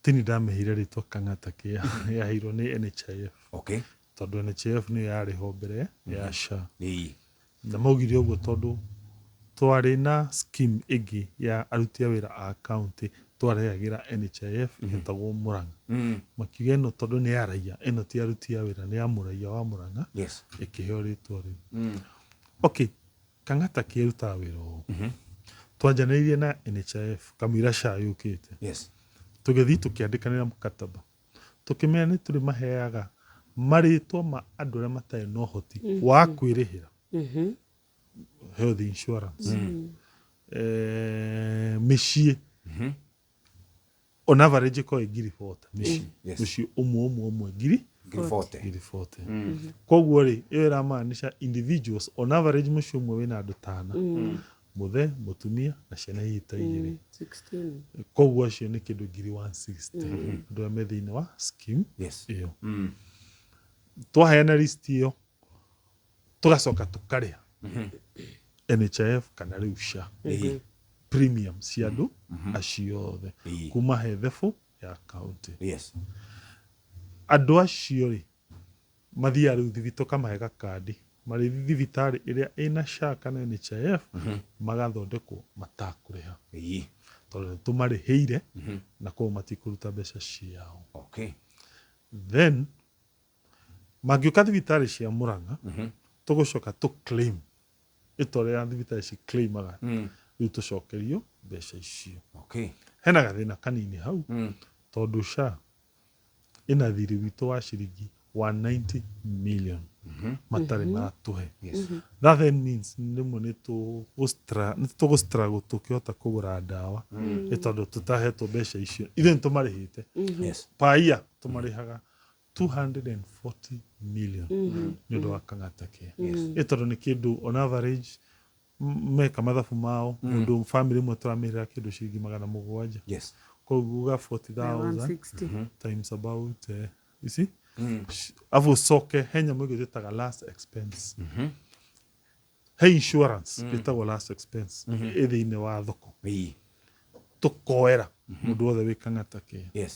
Tini ndamĩheire rĩtwa Kang'ata Care, yaheirwo nĩ NHIF. Tondũ NHIF nĩyo yarĩ ho mbere ya SHA. Na maugire ũguo tondũ twarĩ na scheme ĩngĩ ya aruti a wĩra a county twarehagĩra NHIF ĩtagwo Murang'a. Makiuga ĩno tondũ nĩ ya raia, ĩno ti aruti a wĩra, nĩ ya mũraia wa Murang'a, ĩkĩheo rĩtwa rĩu. Okay, Kang'ata Care ĩrutaga wĩra ũũ. Twanjanĩirie na NHIF kamũira SHA yũkĩte. Tũgĩthiĩ tũkĩandĩkanĩra mũkataba. Tũkĩmera nĩ tũrĩmaheaga marĩtwa ma andũ arĩa matarĩ na ũhoti wa kwĩrĩhĩra health insurance. Mĩciĩ on average ĩkoragwo ĩ ngiri 40 mĩciĩ. Mũciĩ ũmwe ũmwe ũmwe ngiri Ngiri 40. Ngiri 40. Koguo rĩ, ĩyo ĩramaanisha individuals on average mũciĩ ũmwe wĩna andũ tana. Mũthee, mũtumia na ciana hihi ta igĩrĩ. 16. Koguo acio nĩ kĩndũ ngiri 160 andũ arĩa me thĩinĩ wa scheme ĩyo. Twaheana list ĩyo tũgacoka tũkarĩha NHIF kana rĩu SHA premium cia andũ acio othe kuma he thebũ ya county. Andũ acio rĩ mathiaga rĩu thibitarĩ tũkamahe gakandi marĩthiĩ thibitarĩ ĩrĩa ĩna SHA kana NHIF magathondekwo matakũrĩha tondũ nĩ tũmarĩhĩire na koguo matikũruta mbeca ciao. Then mangĩũka thibitarĩ cia Murang'a tũgũcoka tũ claim ĩta ũrĩa thibitarĩ ci claimaga rĩu tũcokerio mbeca icio. Hena gathĩna kanini hau tondũ SHA ĩna thirĩ witũ wa ciringi 190 million matarĩ matũhe. That then means rĩmwe nĩ tũgũ struggle tũkĩhota kũgũra ndawa nĩ tondũ tũtahetwo mbeca icio. Ithuĩ nĩ tũmarĩhĩte. Per year tũmarĩhaga 240 million nĩ ũndũ wa Kang'ata Care. Ĩ tondũ nĩ kĩndũ on average meka mathabu mao mũndũ family ĩmwe tũramĩrĩra kĩndũ ciringi 700. Koguo uga 40,000 160. times about you see? Afu ũcoke he nyamũ ĩngĩ twĩtaga last expense. He insurance ĩtagwo last expense ĩ thĩinĩ wa thoko. Tũkoera mũndũ wothe wĩ Kang'ata Care.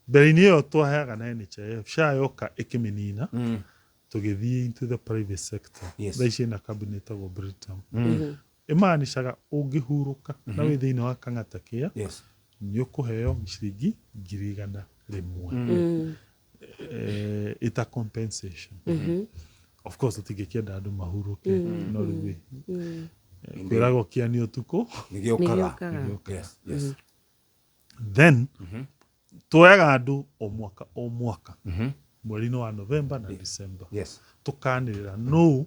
Mbere-inĩ ĩyo twaheaga na NHIF, SHA yoka ĩkĩmĩnina, tũgĩthiĩ into the private sector. Thaa ici ĩna kambuni ĩtagwo Britam. Ĩmaanishaga ũngĩhurũka na wĩ thĩinĩ wa Kang'ata Care, nĩ ũkũheo ciringi 100,000. Ĩta compensation. Of course tũtingĩkĩenda andũ mahurũke, no rĩu ĩ, kwĩragwo kĩani ũtukũ Nĩgĩũkaga. Nĩgĩũkaga. Then tuoyaga andũ o mwaka o mwaka mweri-inĩ wa November na December. Tũkanĩrĩra nũ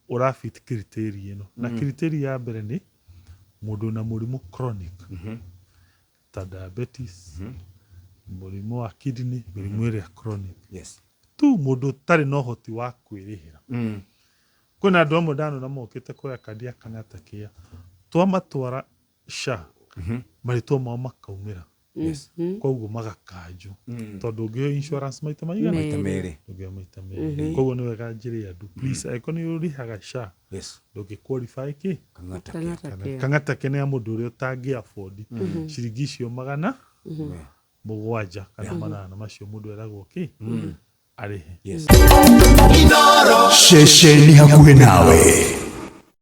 ũrafit criteria ĩno. Na criteria ya mbere nĩ mũndũ na mũrimũ chronic ta diabetes, mũrimũ wa kidney, mĩrimũ ĩrĩa chronic. Tu mũndũ ũtarĩ na ũhoti wa kwĩrĩhĩra. Kwĩna andũ amwe ndanona mokĩte kuoya kandi ya Kang'ata Care, twamatwara SHA marĩtwa mao makaumĩra. Koguo magakanjwo. Tondũ ũngĩheo insurance maita maigana? Maita merĩ. Ũngĩheo maita merĩ. Koguo nĩ wega njĩre andũ, please, angĩkorwo nĩ ũrĩhaga SHA, ndũngĩ qualify kĩ? Kang'ata Care. Kang'ata Care. Kang'ata Care nĩ ya mũndũ ũrĩa ũtangĩ afford ciringi icio 700 kana 800 macio mũndũ eragwo kĩ? Arĩhe. Ceceni hakuhĩ nawe.